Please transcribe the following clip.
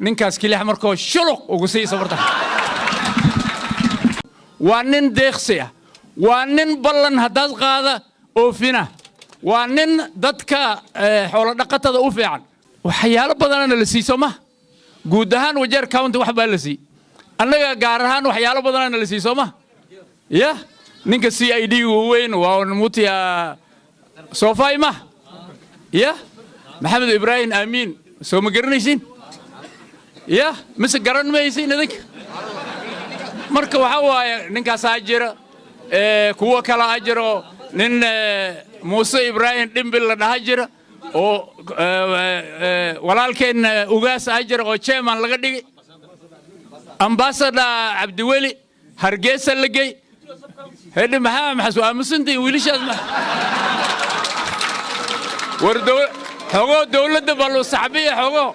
Ninkaas kilix markoo shuluq ugu sii sabarta. Waa nin deeqsi ah, waa nin ballan haddaad qaada oofina, waa nin dadka xoolo dhaqatada u fiican. Waxyaalo badanana la sii, soo ma? Guud ahaan Wajeer County wax baa la sii, annaga gaar ahaan waxyaalo badanana la sii, soo ma? Ya ninka CID ugu weyn waa Mutia Sofai, ma ya Maxamed Ibraahim Amiin, soo ma garanaysiin? Ya mise garan maysiin idinka? Marka waxaa waaye ninkaasaa jira, kuwo kale a jiro, nin Muuse Ibraahim Dhimbil la dhaha jira oo walaalkeen ugaas a jira oo chairman laga dhigay, ambassador Cabdiweli Hargeysa la gey. Hedhi, maxaa maxas aamusantihiin wiilashaas? Ma war xogoo dowladda balu saxbiya xogoo.